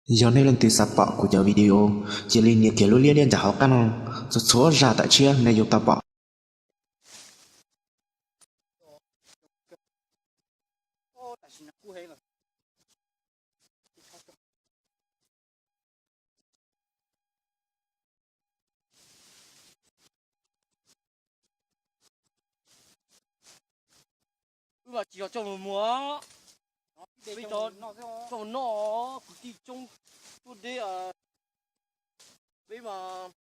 Yog nej leej twg xav pom kuv cov video, cia li nias kiag lub liab liab ncaj hauv qab no, txhua txhua zaj tam tshiab nej yuav tau pom. Wb mas tsis yog coj mus muag, peb coj mus noj, kwv tij coob tuaj deb. Peb mas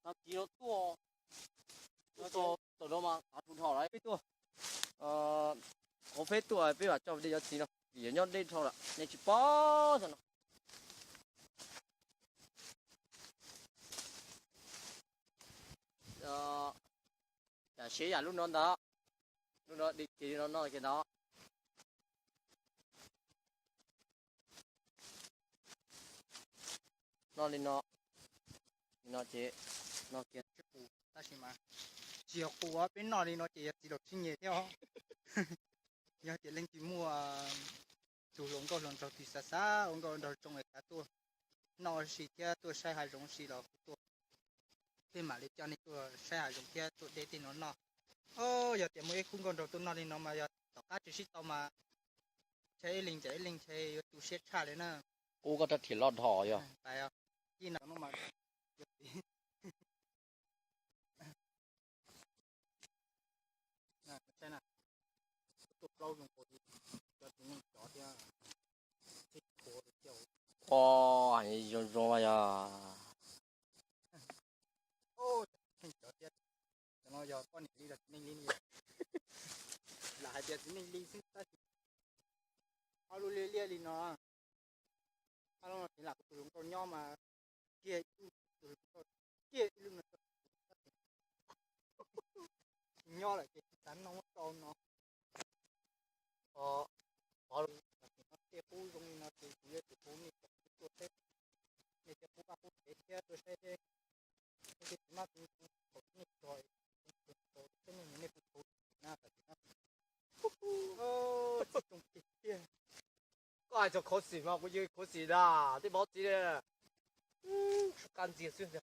tag kis no tuaj, tam no mas qav tu dhau lawm, peb tuaj qhov peb tuaj peb mam coj dej cov txiv no vim nyob deb dhau lawm nej tsis paub no. Yam siab yam lub no ntag, lub no dej kiag li no noj kiag ntag. Noj li no, li no ces noj kiag. Tab sis mas tsis yog qus, peb noj li no ces yog txiv laus txheeb nyem thiab os. Yog tias leej twg muaj tus hluas nkauj hluas nraug twg xav xav ua nkauj ua nraug zoo es kav tuaj noj ua si thiab tuaj saib hav zoov ua si los kuj tuaj, thiaj mam li coj nej tuaj saib hav zoov thiab tuaj deb tej no noj. Yog tias muaj ib khub nkauj nraug tuaj noj li no mas yog tom qab tsis sib tau mas ntshe ib leeg ntawm ib leeg ntshe yuav tu siab tshaj li na. Ub, koj rab riam loj dhau yog. Ib no mas Ua zoo zoo yog. Cov no yog poj niam li los txiv neej li ne? Lam hais tias txiv neej li xwb tab sis ob lub liab liab li no. Ob lub no tseem lam kuv tus hluas nkauj nyob mas kiag ib lub, tus hluas nkauj kiag ib lub no. Nyob lawm ces tsis xav noj muab rau no. Tej qub zoo li no ces kuv yuav tsum hu nej cov qub tuaj seb, nej cov qub vaj qub tsev thiab tuaj saib seb, nej tsis maj txog, nej puas thuv na, tam sim no tsis zoo tiag tiag. Koj hais txog khuv xim mas kuv yeej khuv xim ntag, tej paub txiv li. Qab ntxiag xwb.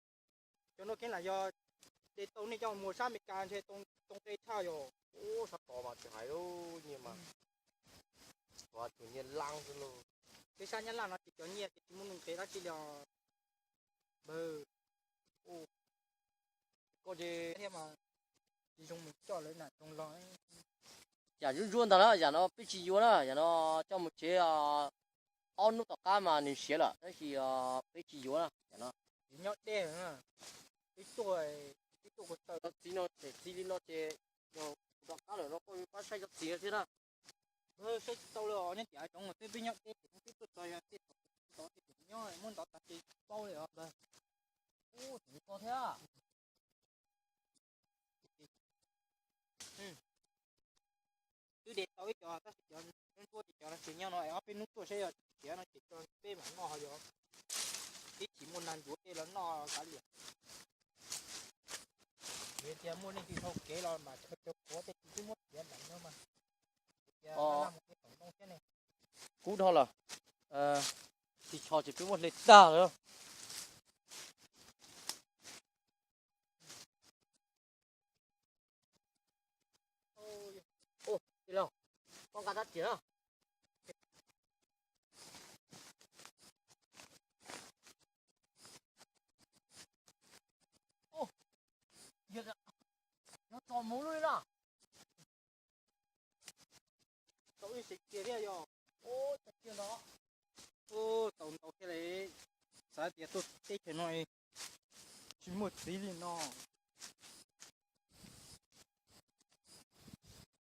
Cov no keeb lam yog de tau nej coj mus sab Amelikas ntshe too qe tshaj yog. Ub, sab tod mas tsis hais lub nyiaj mas, ua tus nyiaj lab xwb lauj. Peb sab Nyab Laj no ces cov nyiaj ces tsis muaj nuj nqis dab tsi li os. Npawg, koj ces thiab mas tsis zoo mus coj lawv nam zoo los. Yam zuj zuag ntag na, yam no peb tsis yuav na, yam no coj mus tsev ob hnub tom qab mas nws siav lawm tab sis peb tsis yuav na yam no. Nyob deb, ib tuaj, ib tuaj kuv taw cov txiv no, txiv li no ces yog kuv rov qab lawm no koj pab saib cov txiv no thiab na. Saib tsis tau li os, nyob tim hav zoov mas twb peb nyob deb ces twb tuaj txog yog tej tod ces nyob muab ntov tag ces paub li os npawg. Ub, tseem ko thiab. Twb de tau ib co tab sis cov ntsuab ces cov no tsis nyob no es ob peb hnub tuaj saib yog tsis siav no ces tso peb mam noj ho yog ib chim muaj nag ncuav tej los noj kav liam. Yog tias muaj leej twg dhau kev los mam khaws cov quav tej tsis twb muab siav lam no mas. Kub dhau lawm, ris tsho ces twb muab hle tag lawm. Koj nqa rab riam na. Nyob tso mus lub li na. Tau ib sev kiag thiab yog. Tau ntau thiab li. Xav tias tuaj teb chaws no tsis muaj txiv li no.